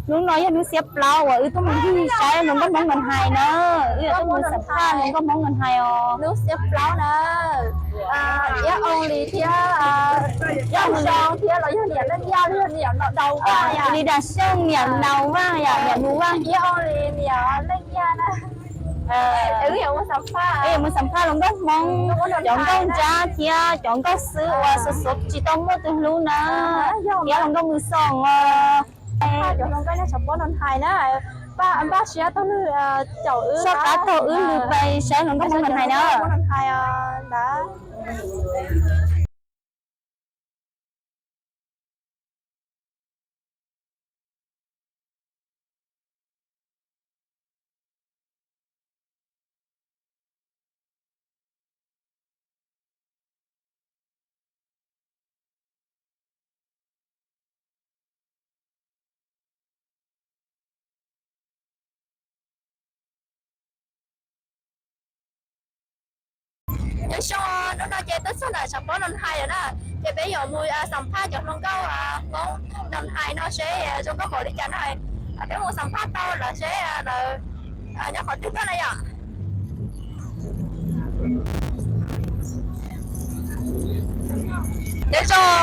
Hnub no yog hnub xiab plaub uas wb tuaj mus ncig saib hluas nkauj Hmoob noo hais na. Wb yuav tuaj mus xam phaj hluas nkauj Hmoob noo hais os. Hnub xiab plaub na, Iab Oos Lis thiab Iab Zoo thiab los yog niam Leej Yaj los yog niam Nau Dau Vaj, Lis Das Xyooj niam Nau Vaj yom, niam Nau Vaj, Iab Oos Lis niam Leej Yaj na. Wb yuav mus xam phaj hluas nkauj Hmoob, cov nkauj nrab thiab cov nkauj xwb uas xuav xuav tsis tau muaj tus hlub na, thiab hluas nkauj Mws Xoom os. Cov hluas nkauj nyob saum pob noo hais na, npaj siab taug lw caum wb, soj qab taug wb lw pais saib hluas nkauj Hmoob noo hais na. Nyob zoo, hnub no ces twb txog ntawm saum pob noo hais lawm na, ces peb yuav mus xam phaj cov hluas nkauj Hmoob noo hais no seb zoo nkauj npaum li cas na. Peb mus xam phaj tau lawm seb lawv nyob qhov twg tuaj na yom. Nyob zoo,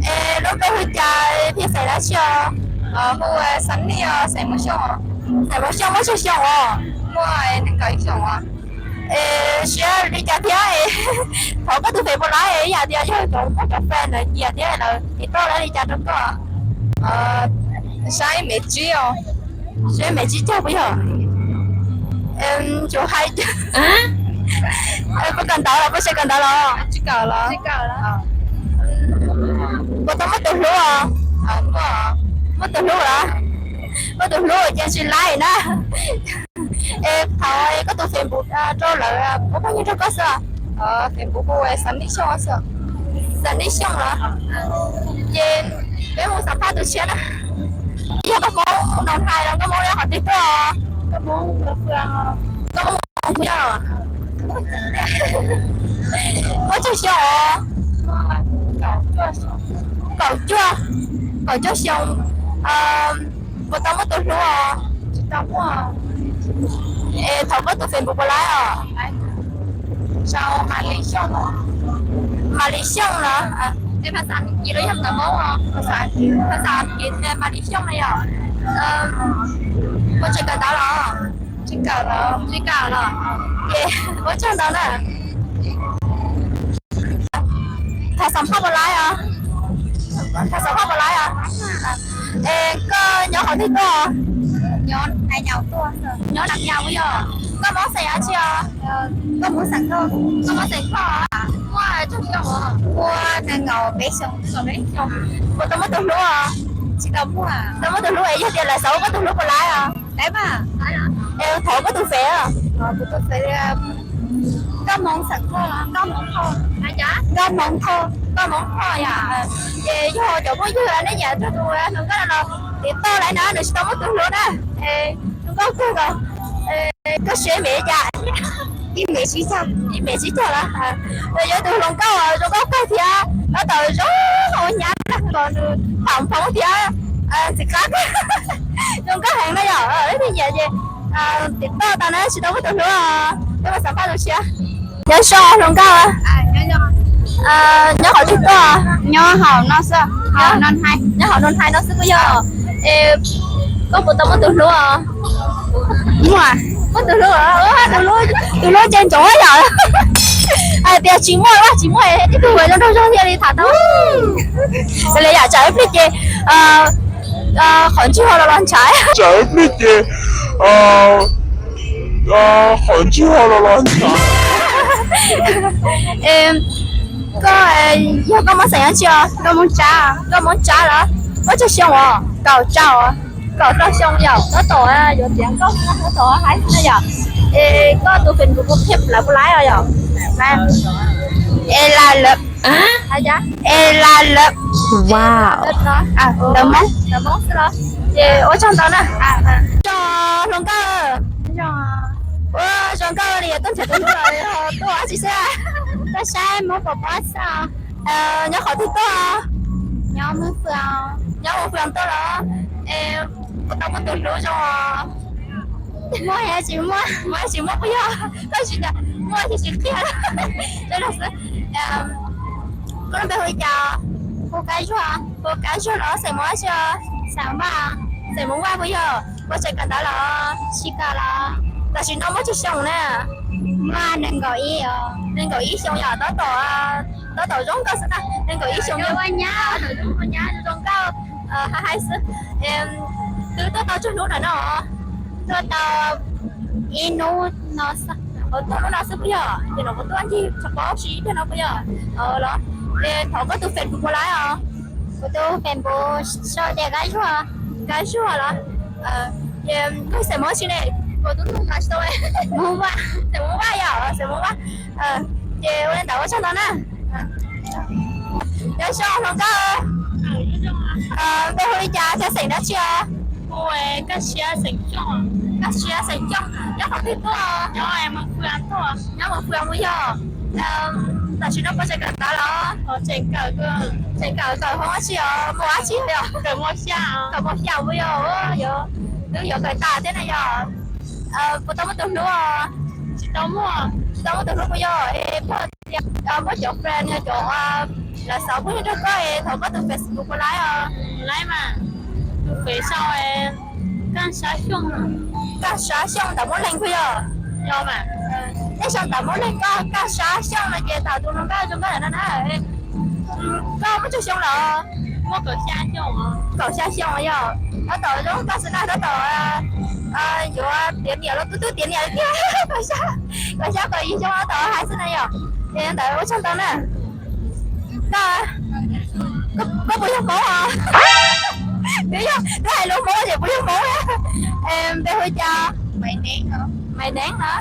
es lub npe hu cas, thiab xeem dab tsi os? Hu Sunny os, xeem Hmoob Xyooj. Xeem Hmoob Xyooj muaj tsawg xyoo os? Muaj nees nkaum ib xyoos os. Es siab li cas thiab? Thov koj tus Facebook lawm, yam tias yog cov muaj cov fan lawv nyiam thiab lawv tiv toj lawv li cas rau koj? Saib mev tsib os. Saib mev tsib caug puas yog? Tsuas hais, puas kawm ntawv los, puas tseem kawm ntawv los? Puas tau muaj tus hlub os? Muaj tus hlub los? Muaj tus hlub ces tsis laib na. Es thov koj tus Facebook rau lawv ua phooj ywg rau koj xwb. Facebook hu Sunny Xyooj xwb. Sunny Xyooj los? Ces peb mus xam phaj tus tshiab na. Yog koj Hmoob noo hais los koj Hmoob nyob qhov twg tuaj? Koj Hmoob, koj Hmoob muaj tsawg xyoo os? Kaum cuaj, kaum cuaj xyoo. Puas tau muaj tus hlub os? Es thov koj tus Facebook puas laib os? Sau Malis Xyooj. Malis Xyooj los? Es phas xas Askiv los yog ntawv Hmoob os? Phas xas Askiv, Malis Xyooj na yom. Puas tseem kawm ntawv los? Tsis kawm los. Tsis kawm los? Ces ua tsaug ntau na. Thov xam phaj puas laib os? Thov xam phaj puas laib os? Es koj nyob qhov twg tuaj? Nyob Nas Yau yog. Koj Hmoob xeem dab tsi os? Koj Hmoob xeem Thoj. Koj Hmoob xeem Thoj. Muaj tsawg xyoo os? Muaj nees nkaum peb xyoo. Puas tau muaj tus hlub os? Tsis tau muaj. Tau muaj tus hlub es yog tias lawv xav ua koj tus hlub puas laib os? Laib mas. Es thov koj tus Face. Kuv tus Face, Nkauj Hmoob xeem Thoj, Nkauj Hmoob Thoj. Nkauj Hmoob Thoj. Nkauj Hmoob Thoj yom. Ces yog cov phooj ywg nej nyiam tus hluas nkauj no los tiv toj lawm na, nws tsis tau muaj tus hlub na. Zoo nkauj kawg nkaus. Koj siab mev li cas? Ib mev tsib caug. Ib mev tsib caug los? Nws yog tus hluas nkauj zoo nkauj kawg thiab tab tom zoo ua nyab, nws tham phoob thiab ntxim qab, zoo nkauj heev na yom. Leej twg nyiam ces tiv toj tau na, tsis tau muaj tus hlub. Peb mus xam phaj tus tshiab. Nyob zoo hluas nkauj. Nyob qhov twg tuaj? Nyob hauv no xwb. Nyob hauv Noo Hais no xwb puas yog? Es koj puas tau muaj tus hlub? Muaj. Muaj tus hlub, tus hlub, tus hlub ces ntsoov yom. Hais tias tsis muaj los tsis muaj, ib tug zoo nraug zog thiaj li tham tau. Li yam tsam ib pliag ces qhov ntswg ho los los ntshav. Tsam ib pliag ces qhov ntswg ho los los ntshav. Koj, yog koj Hmoob xeem dab tsi os? Koj Hmoob Tsab. Koj Hmoob Tsab los? Muaj tsawg xyoo os? Kaum rau. Kaum rau xyoo yom, tab tom yuav tiav nkauj tab tom hais xwb na yom. Es koj tus Facebook kuv qhia lawv puas laib os yom? Es la lawv, es la lawv, wow, ntawv Hmoob, ntawv Hmoob xwb los? Ces ua tsaug ntau na. Tsaug hluas nkauj. Ua zoo nkauj li tuaj nrhiav tus hlub los tuaj ua dab tsi xwb? Tuaj saib Hmoob pov pob xwb. Nyob qhov twg tuaj? Nyob Hmoob Fwm. Nyob Hmoob Fwm tuaj los? Es Tau muaj tus hlub zoo os. Muaj tsis muaj, muaj tsis muaj puas yog? Koj tsis muaj tsis qhia. Xwb, koj lub npe hu li cas? Hu Kab Zuag. Hu Kab Zuag los xeem Hmoob tsi? Xeem Hmoob Vaj. Xeem Hmoob Vaj puas yog? Puas tseem kawm ntawv los? Tsis kawm los. Tam sim no muaj tsawg xyoo na? Muaj nees nkaum ib os. Nees nkaum ib xyoo yog tab tom, tab tom zoo nkauj xwb na, nees nkaum ib xyoo zoo nkauj. Haib haib xwb. Twb tuaj tau tsawg hnub lawm no? Tuaj tau ib hnub no xwb. Tuaj hnub no xwb puas yog? Ces no kuv tuaj ncig tshaj plaws ib pliag no puas yog? Los, thov koj tus Facebook puas laib os? Kuv tus Facebook sau tias Kab Zuag. Kab Zuag los? Ces koj xeem Hmoob tsi ne? Kuv tus hlub mas tsis tau. Hmoob Vaj. Xeem Hmoob Vaj yog, xeem Hmoob Vaj. Ces ua li ntawd ua tsaug ntau na. Nyob zoo hluas nkauj, npe hu li cas thiab xeem dab tsi os? Kuv Kaj Siab xeem Xyooj. Kaj Siab xeem Xyooj, nyob qhov twg tuaj? Nyob Mus Fwm puas yog? Tam sim no puas tseem kawm ntawv los? Tseem kawm, kawm hoob dab tsi os? Mus dab tsi yog? Kawm mus xya puas yog? Twb yuav kawm tas thiab na yog. Puas tau muaj tus hlub? Tsis tau muaj. Tsis tau muaj tus hlub puas yog? Es puas tias muaj cov friend, cov lawv xav puas yog nrog koj, thov koj tus Facebook puas laib os? Laib mas. Tus Facebook sau Kaj Sab Xyooj. Kaj Sab Xyooj ntawv Moob Leeg puas yog? Yog mas. Nej sau ntawv Moob Leeg koj Kaj Sab Xyooj no ces tau tus hluas nkauj zoo nkauj no na. Koj muaj tsawg xyoo lawm? Muaj kaum xya xyoo. Kaum xya xyoo yog. Tab tom zoo nkauj xwb na, tab tom yuav tiav niam los twb twb tiav niam li tiag. Kaum xya kaum yim xyoo tab tom haib xwb na yog. Ces ntawd ua tsaug ntau na. Koj, koj puas yog Hmoob os? Twb yog, twb hais lus Hmoob ces puas yog Hmoob? Npe hu cas? Maiv Neeb no.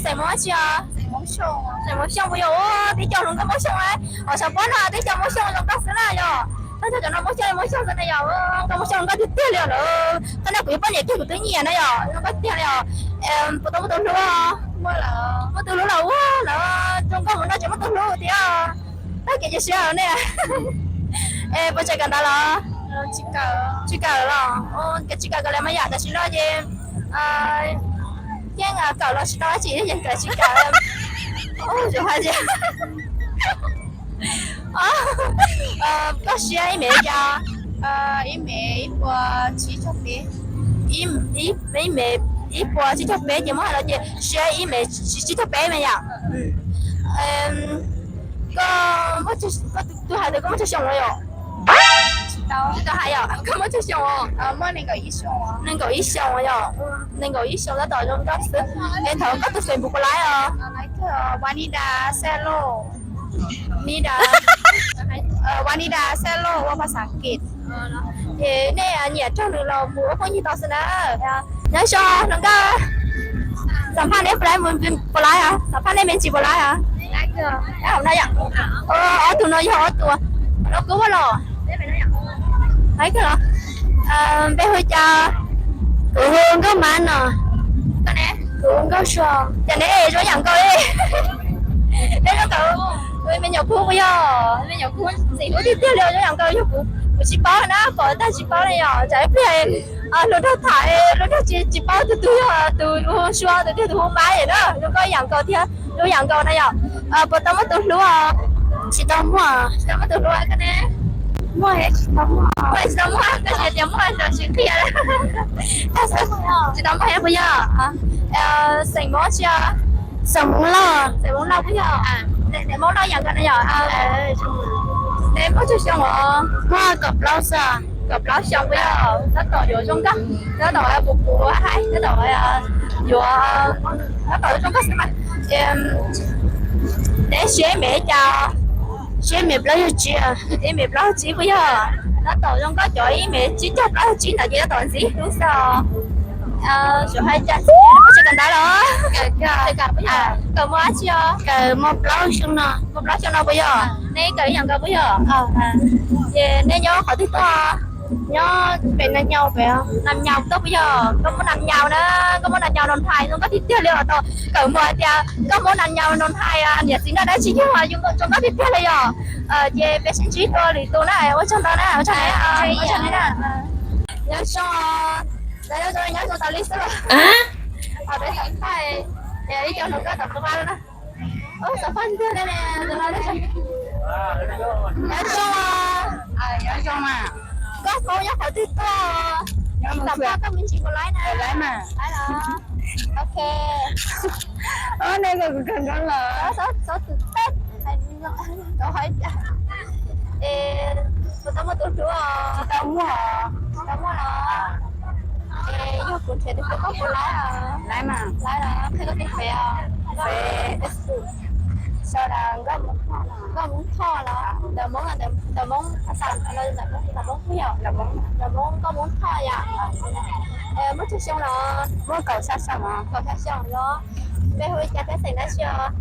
Xeem Hmoob dab tsi os? Xeem Hmoob Xyooj puas yog? Ua tib co hluas nkauj Hmoob Xyooj na. Hos xyov pob no tib co Hmoob Xyooj zoo nkauj xwb na yog. Tab cov no Hmoob Xyooj, Hmoob Xyooj xwb na yog. Nkauj Hmoob Xyooj zoo nkauj tiag tiag li os lawm. Qhov no kuv yuav poj niam kiag kuv twb nyiam na yog. Zoo nkauj tiag tiag li os. Puas tau muaj tus hlub? Muaj tus hlub los ua lawm, zoo nkauj mus no tseem muaj tus hlub thiab. Tag kev cia siab nej. Es puas tseem kawm ntawv los? Tsis kawm los? Tsis kawm, kawm li mas yam tam sim no ces yeej kawm los tsis tau dab tsi, yeej kawm tsis kawm. Koj siab ib mev li cas? Ib mev ib puas tsib caug peb. Ib mev ib puas tsib caug peb ces muab hais los ces siab ib mev tsib caug peb me yam. Koj, koj twb hais tias koj muaj tsawg xyoo los yom? Tsis tau hais yom, koj muaj tsawg xyoo? Nees nkaum ib xyoo yom, nees nkaum ib xyoo tab tom zoo nkauj xwb. Es thov koj tus Facebook puas laib os? Vanida Xeej Lauj. Nida. Vanida Xeej Lauj ua phas xas As kiv. Ces nej nyiam raug nws los mus ua phooj ywg tau xwb na. Nyob zoo hluas nkauj, xam phaj neb puas laib, puas laib os? Xam phaj neb me ntsis puas laib os? Ob tug no yog ob tug no kub los? Npe hu cas? Kuv hu Nkauj Mab no. Kuv hu Nkauj Sua. Cas neb zoo yam nkaus li? Neb zoo nkaus me nyuam kub puas yog? Me nyuam kub ntxim hlub tiag tiag li, zoo yam nkaus yog kuv, kuv tsis paub na, pom tag tsis paub na yom. Tsam ib pliag luag nrog tham, luag nrog tsis paub tus twg yog tus hu Sua, tus twg tus hu Mab na. Zoo nkauj yam nkaus thiab, zoo yam nkaus na yom. Puas tau muaj tus hlub os? Tsis tau muaj. Tsis tau muaj tus hlub koj ne? Muaj, tsis tau muaj. Muaj tsis tau muaj, koj tsis tias muaj los tsis qhia. Tsis tau muaj puas yog? Xeem Hmoob tsi? Xeem Hmoob Lauj. Xeem Hmoob Lauj puas yog? Xeem Hmoob Lauj yam nkaus na yom. Neb muaj tsawg xyoo os? Muaj kaum plaub xwb. Kaum plaub xyoo puas yog? Tab tom yuav zoo nkauj, tab tom puv puv haib, tab tom yuav, tab tom zoo nkauj xwb mas. Neb siab ib mev li cas? Siab ib mev plaub caug tsib. Ib mev plaub caug tsib puas yog? Tab tom zoo nkauj, cov ib mev tsib caug plaub caug tsib ntawd ces tab tom ntxim hlub xwb os. Xyov hais cas, koj tseem kawm ntawv los? Kawm mus dab tsi os? Kawm mus plaub xyoo no. Mus plaub xyoo no puas yog? Neb kawm ib yam nkaus puas yog? Ces neb nyob qhov twg tuaj? Nyob pem Nam Nyaus pem. Nam Nyaus tuaj puas yog? Koj muab Nam Nyaus na, koj muab Nam Nyaus Noo Thais zoo nkauj tiag tiag li os. Kawm mus hais tias koj muab Nam Nyaus Noo Thais niam txiv noj dab tsi yug zoo nkauj tiag tiag li yom. Ces peb sib ntsib dua lwm tus na, ua tsaug ntau na, ua tsaug na. Nyob zoo. Tau li xwb. Os, peb xam phaj, ib co hluas nkauj tom qab na. Ub, xam phaj tiag tiag li, tus no nyob zoo. Nyob zoo mas. Koj Hmoob nyob qhov twg tuaj? Xam phaj koj me ntsis puas laib na? Laib mas. Laib los? Ok. Ub, nej kuv kawg nkaus los. Txhob txhob txhob txhob txhob. Es puas tau muaj tus hlub? Tsis tau muaj. Tsis tau muaj los? Es yog kuv nrhiav tus hlub koj puas laib? Laib mas. Laib los? Qhia koj tus Face os. Sau Nkauj Hmoob Thoj los? Ntawm Hmoob, ntawm Hmoob, ntawm Hmoob puas yog? Ntawm Hmoob Nkauj Hmoob Thoj yom. Muaj tsawg xyoo los? Muaj kaum xya xyoo. Kaum xya xyoo los? Npe hu li cas thiab xeem dab tsi os?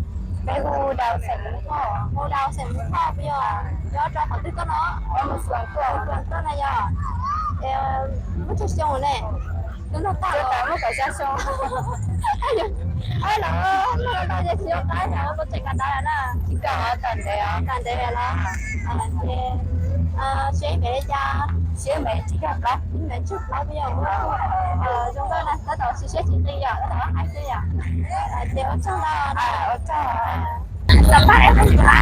Npe hu Daus xeem Hmoob Thoj. Hu Daus xeem Hmoob Thoj puas yog? Nyob rau qhov twg tuaj no? Mus Suav tuaj. Mus Suav tuaj na yom. Muaj tsawg xyoo ne? Tus no tag los? Muaj kaum xya xyoo. Los, no no ces tsis nco qab, kuv tseem kawm ntawv na. Tsis kawm, kawm ntev os. Kawm ntev los? Ces siab ntev li cas? Siab ntev tsib caug plaub. Ntev tsib caug plaub puas yog? Zoo nkauj na, tab tom siab siab tsis nqis yom, tab tom hais xwb yom. Ces ua tsaug ntau. Ua tsaug. Xam phaj ib qho,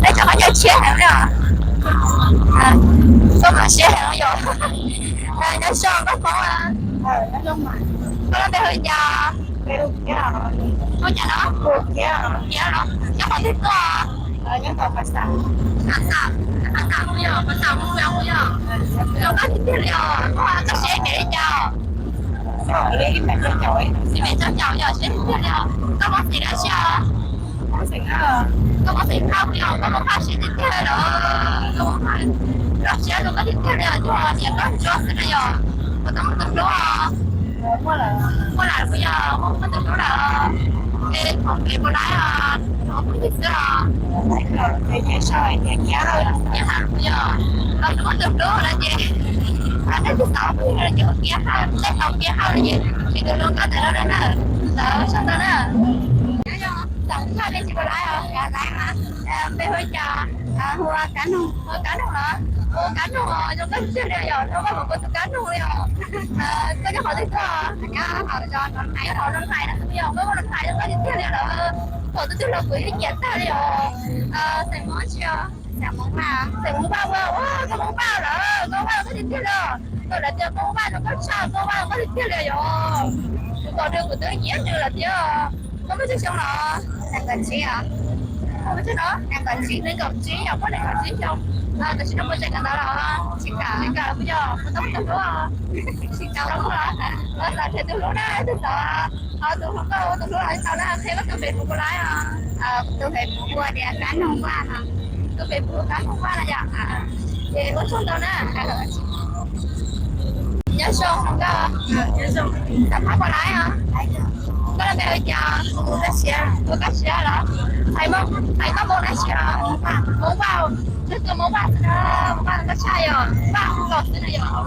peb cov qhov ncauj tshiab heev li os. Koj kho siab heev yom. Nyob zoo koj Hmoob. Koj lub npe hu li cas? Hu cas no? Kiav los? Nyob qhov twg tuaj? Nyob tom Pas Xas. Pas Xas, Pas Xas puas yog? Pas Xas puas yog? Zoo nkauj tiag tiag li os. Koj siab ntev li cas? Xib me txog caum yog siab tiag tiag li os. Koj muaj xeem dab tsi os? Koj muaj xeem phaj puas yog? Koj muaj phaj siab tiag tiag li los? Koj muaj phaj, koj siab zoo nkauj tiag tiag li os, cuag niam koj ntsuag xwb na yom. Koj tau muaj tus hlub os? Muaj lawm puas yog? Muaj tus hlub lawm. Es thaum pem puas laib os? Phooj ywg xwb os? Puas yog? Los tsis muaj tus hlub lawm ces nej tus tau phooj ywg ces ua kiav hawm, nej tau kiav hawm ces tus hlub koj ntawm no na. Ntawd sab ntawd na. Nyob zoo, xam phaj me ntsis puas laib os? Npe hu li cas? Hu ua Kab Noog. Hu ua Kab Noog los? Hu ua Kab Noog os, zoo nkauj tiag li yom, zoo nkauj kuv tus Kab Noog li os. Koj nyob qhov twg tuaj? Nyob hauv Nroos Hais, nyob hauv Nroos Hais na, yog koj muaj Nroos Hais zoo nkauj tiag tiag li lawm. Thaum twg twg los kuv yeej nyiam tag li os. Xeem Hmoob dab tsi os? Xeem Hmoob Vaj. Xeem Hmoob Vaj ua, koj Hmoob Vaj lawm, koj Vaj zoo nkauj tiag tiag li os. Koj lawv tias koj Vaj zoo nkauj tshaj, koj Vaj zoo nkauj tiag tiag li yom. Kuv tos nws kuv twb nyiam nws lawm thiab. Koj muaj tsawg xyoo los? Nees nkaum tsib os. Nees nkaum tsib, nees nkaum tsib yom, koj nees nkaum tsib xyoo. Tam sim no puas tseem kawm ntawv los? Tsis kawm. Tsis kawm puas yog? Puas tau muaj tus hlub? Tsis kawm los? Xav nrhiav tus hlub na, tus xav, tus hlub, koj tus hlub los tau na, qhia koj tus Facebook puas laib os? Tus Facebook hu tias Kab Noog Vaj no. Tus Facebook Kab Noog Vaj no yom. Ces ua tsaug ntau na. Nyob zoo nkauj, xam phaj puas laib os? Koj lub npe hu li cas? Hu Kab Siab. Hu Kab Siab los? Hais Hmoob, hais koj Hmoob dab tsi os? Hmoob Vaj. Nws tus Hmoob Vaj xwb na, Hmoob Vaj koj tshaj yom, Vaj Hmoob los xwb na yom.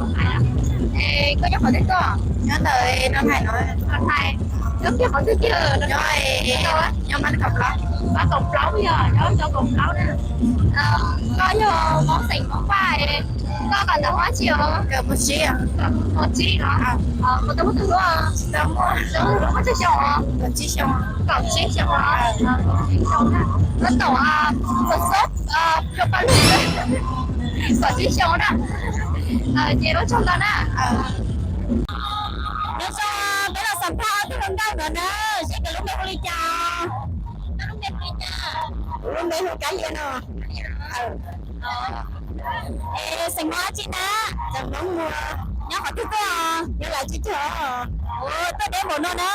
Es koj nyob qhov twg tuaj? Nyob ntawm no hais no. Hais, nyob kiag qhov twg kiag? Nyob, nyob Mab Kaum Plaub. Mab Kaum Plaub yom, nyob Mab Kaum Plaub na. Koj yog Hmoob xeem Hmoob Vaj, koj kawm ntawv hoob dab tsi os? Hoob tsib los? Puas tau muaj tus hlub? Tau muaj. Tus hlub muaj tsawg xyoo os? Kaum tsib xyoo. Kaum tsib xyoo os? Kaum tsib xyoo na. Koj tau xov xov, yog pab lug, kaum tsib xyoo na. Ces ua tsaug ntau na. Nyob zoo, peb los xam phaj ob tug hluas nkauj no na, seb koj lub npe hu li cas? Koj lub npe hu li cas? Kuv lub npe hu Kab Lia no. Es xeem Hmoob dab tsi na? Xeem Hmoob Muas. Nyob qhov twg tuaj? Nyob Lav Tsib Caug. Ua tuaj deb npaum no na.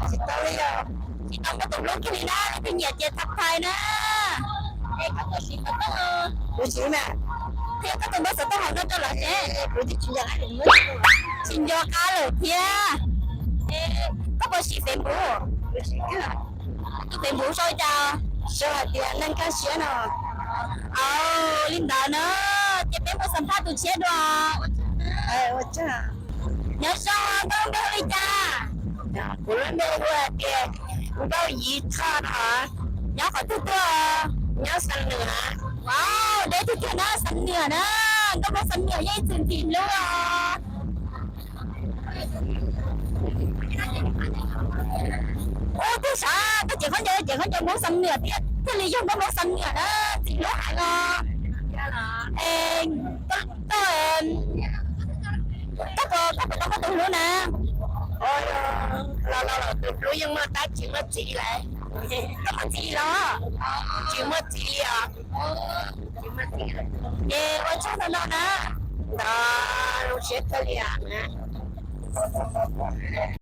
Tsis tau li os. Tsis tau muaj tus hlub kiag li na, leej twg nyiam ces tag thais na. Es koj puas siv xov tooj? Kuv siv mas. Qhia koj tus npawb xov tooj hauv no rau lawv seb. Kuv tsis nco qab tus npawb. Tsis nco qab lawm thiab. Es koj puas siv Facebook? Kuv siv. Tus Facebook sau li cas? Sau hais tias Neej Kaj Siab no. Au, li ntawd na, ces peb mus xam phaj tus tshiab dua. Ua tsaug. Nyob zoo, koj lub npe hu li cas? Kuv lub npe hu hais tias Nkauj Yiv Thoj no. Nyob qhov twg tuaj? Nyob Xam Nwm. Au, deb tiag tiag na, Xam Nwm na. Nkauj Hmoob Xam Nwm yeej txwm ntxim hlub os. Ua tib sav koj cem khaub ncaws, cem khaub ncaws Hmoob Xam Nuam thiab, thiaj li yog Hmoob Xam Nuam na, txiv hlub heev os. Es koj, koj puas, koj puas tau muaj tus hlub na? Los los los tus hlub yeej muaj tab tsis muaj txiv lawm. Koj muaj txiv los? Tsis muaj txiv li os. Ces ua tsaug ntau ntau na, ntawd zoo siab kawg li os na.